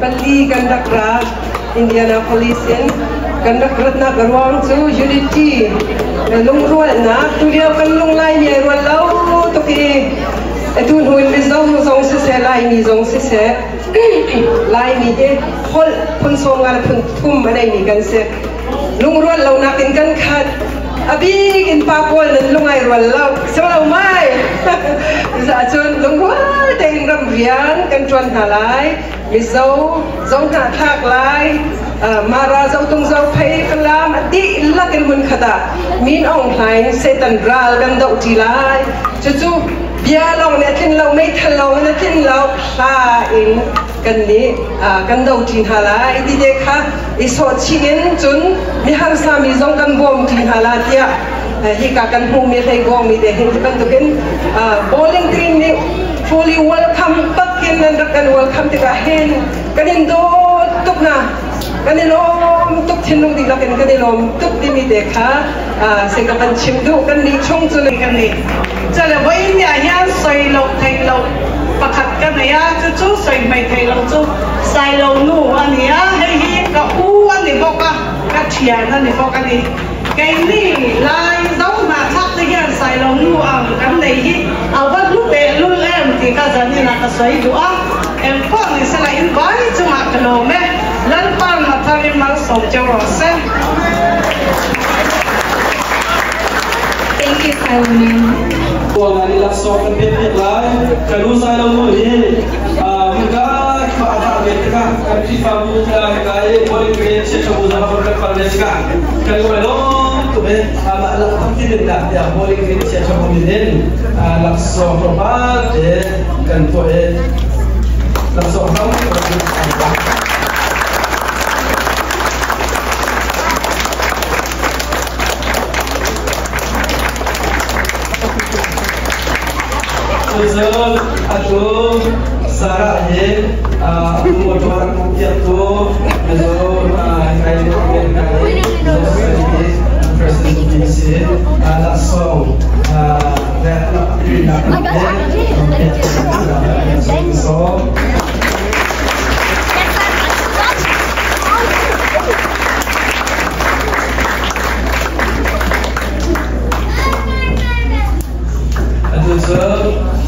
pali kan rak ra Indianapolis in kan rak ratnak a ruang cu unity lungrualnak tulio kan lung Laimi ai rual lo tuk i atu hnu in Mizo zong siseh Laimi zong siseh Laimi hi holh phun sawm nga le phun thum a neimi kan si. Lungrual lonak in kan khat. A bik in pa pawl nan lung ai rual lo. So lo mai. Cucaah lungrual tein ram rian kan ṭuan hna lai. Mizo Zohnahthlak Lai Mara Zotung Zophei Falam a dihlak in hmunkhat ah Min Aung Hlaing Satan ral kan doh ṭi lai. Cucu bia lawng nih a tlin lo, meithal lawng in a tlin lo, hla in kan nih kan do ṭi hna lai ti te kha i sawhchih in cun miharsa mi zong kan bawm ṭi hna la tiah hika kan hmuhmi hleigawngmi te hin bantukin Bowling Green nih fully welcome bakin nan rak kan welcome tikah hin kan in dawt tuk hna, kan i lawm tuk, thinlung dihlak in kan i lawm tuk timi te kha se ka van chim duh. Kan nih chung cu kan nih chale voi ni ah hian soi lo thei lo pakhat ka nei a, chu chu soi hmei thei lo chu sai lo nu ani a, hei hi ka u ani bawk a, ka thian ani bawk ani. Kei ni lai zo hna thak te hian sai lo nu ang kan nei hi awa lu te lul em ti ka zanina ka soi du a, em pawh ni sela in vai chungah ka lawm e, Lalpan matharin mal sawm cheu rawh se. Thank you, Sailonu. Tuang ani laksawng kan pek piak lai. Kan u Sailonu hi hika kha a ve tikah kan Khrihfabu tla hika i Bowling Green chiahṭha zong a kan kal ve tikah kan lung lawm tuk i amah lak ti din dah tiah Bowling Green chiahṭha bu min in laksawng tlawmpal te kan tuah i laksawng tam. Cun atu Sarah hi motor a piaktu Mizo kai kai Mizo Society President ti si laksawng le nak so. Atu cu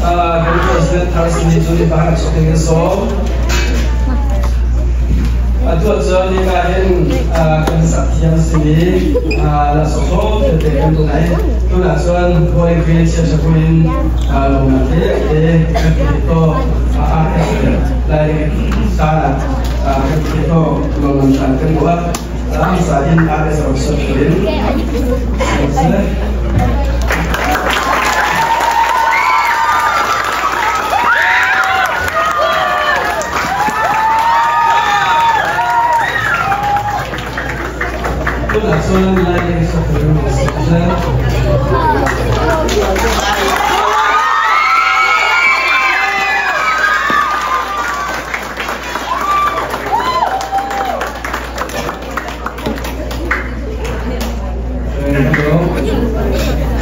kan President thar sini cu i pakhat sok ding in sawm. Atu ahcun hika hin kan sak thiam simi la sawsawm tete kan tu nai. Tunah cun Holy Green Chiachaku in lawmnak te te kan ti to lai tan ah kan ti to lawmnak tan kan buat. Sa in RS Workshop in. Tunah chuan lai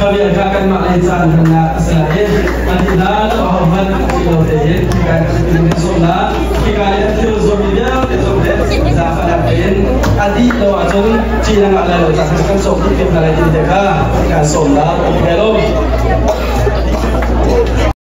Khawian kha kanmah lei caan hmannak a si lai i an inn ah ahohmanh a thi lo tein hika in kan sawm hna. Hika i an thil zuarmi vialte zong he zaangfahnak tein a dih lo ahcun ṭih na ngah lai lo caah kan cawk dih piak hna lai ti te kha kan sawm hna. Okay, lo.